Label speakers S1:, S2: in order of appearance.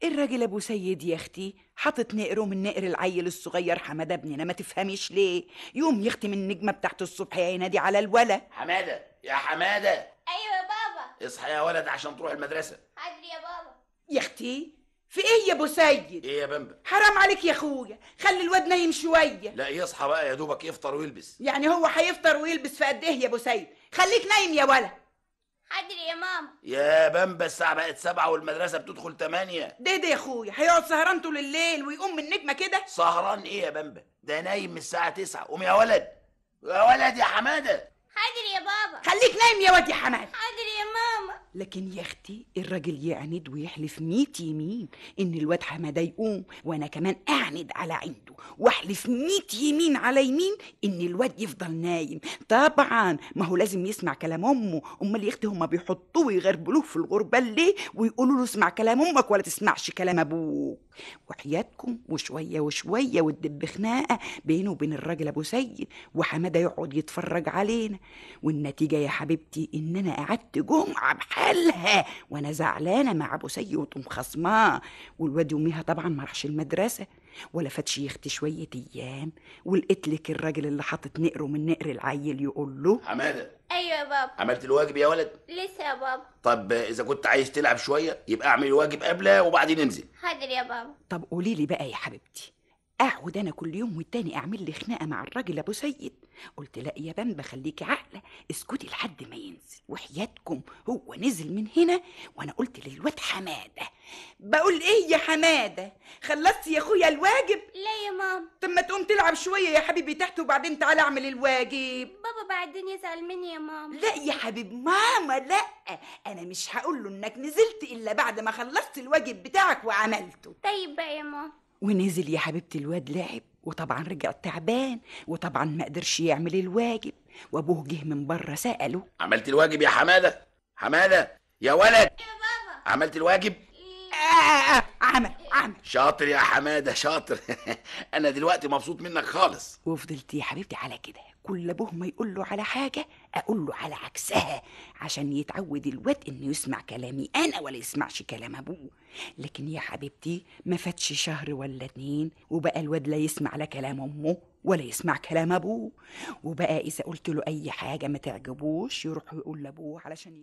S1: الراجل ابو سيد يا اختي حاطط نقره من نقر العيل الصغير حمادة ابننا، ما تفهميش ليه. يوم يختم النجمة بتاعت الصبح يا ينادي على الولا.
S2: حمادة يا حمادة.
S3: ايوه يا بابا.
S2: اصحى يا ولد عشان تروح المدرسة.
S3: حاضر يا بابا.
S1: يا اختي في ايه يا ابو سيد؟
S2: ايه يا بامبا؟
S1: حرام عليك يا اخويا، خلي الواد نايم شوية.
S2: لا يصحى بقى يا دوبك يفطر ويلبس.
S1: يعني هو هيفطر ويلبس في قد ايه يا ابو سيد؟ خليك نايم يا ولا.
S3: حاضر يا ماما.
S2: يا بامبا الساعة بقت 7 والمدرسة بتدخل 8.
S1: ده يا اخويا هيقعد سهران طول الليل ويقوم من النجمة كده؟
S2: سهران ايه يا بامبا؟ ده نايم من الساعة 9. قوم يا ولد، يا ولد يا حمادة.
S3: حاضر يا بابا.
S1: خليك نايم يا واد يا حمادة.
S3: حاضر يا ماما.
S1: لكن يا اختي الراجل يعند ويحلف 100 يمين ان الواد حمادة يقوم، وانا كمان اعند على عنده واحلف 100 يمين على يمين ان الواد يفضل نايم. طبعا ما هو لازم يسمع كلام امه، امال يا اختي هما بيحطوه ويغربلوه في الغربة ليه ويقولوا له اسمع كلام امك ولا تسمعش كلام ابوك؟ وحياتكم وشوية وشوية وتدب خناقه بينه وبين الراجل ابو سيد، وحماده يقعد يتفرج علينا. والنتيجة يا حبيبتي ان انا قعدت جمعه بحالها وانا زعلانة مع ابو سيد ومخصماه، والواد يوميها طبعا ما راحش المدرسة ولا فاتش يختي شوية ايام، ولقيت لك الراجل اللي حاطط نقره من نقر العيل يقول له
S2: حمادة.
S3: ايوه يا بابا.
S2: عملت الواجب يا ولد؟
S3: لسه يا بابا.
S2: طب اذا كنت عايز تلعب شوية يبقى اعمل الواجب قبله وبعدين انزل.
S3: حاضر يا بابا.
S1: طب قولي لي بقى يا حبيبتي، اقعد انا كل يوم والتاني اعمل لي خناقه مع الراجل ابو سيد؟ قلت لا يا بامبا خليكي عاقلة، اسكتي لحد ما ينزل. وحياتكم هو نزل من هنا وانا قلت للواد حمادة، بقول ايه يا حمادة خلصت يا اخويا الواجب؟
S3: لا يا ماما.
S1: طب ما تقوم تلعب شوية يا حبيبي تحت وبعدين تعالى اعمل الواجب.
S3: بابا بعدين يزعل مني يا ماما.
S1: لا يا حبيب ماما لا، انا مش هقول له انك نزلت الا بعد ما خلصت الواجب بتاعك وعملته.
S3: طيب بقى يا ماما.
S1: ونزل يا حبيبتي الواد لعب، وطبعا رجع تعبان، وطبعا ما قدرش يعمل الواجب، وابوه جه من بره سأله
S2: عملت الواجب يا حمادة؟ حمادة يا ولد. يا
S3: بابا.
S2: عملت الواجب؟
S1: عمل.
S2: شاطر يا حمادة شاطر. انا دلوقتي مبسوط منك خالص.
S1: وفضلت يا حبيبتي على كده، كل ابوه ما يقول له على حاجة اقول له على عكسها عشان يتعود الواد انه يسمع كلامي انا ولا يسمعش كلام ابوه. لكن يا حبيبتي ما فاتش شهر ولا 2 وبقى الواد لا يسمع لا كلام امه ولا يسمع كلام ابوه، وبقى اذا قلت له اي حاجة ما تعجبوش يروح يقول لابوه علشان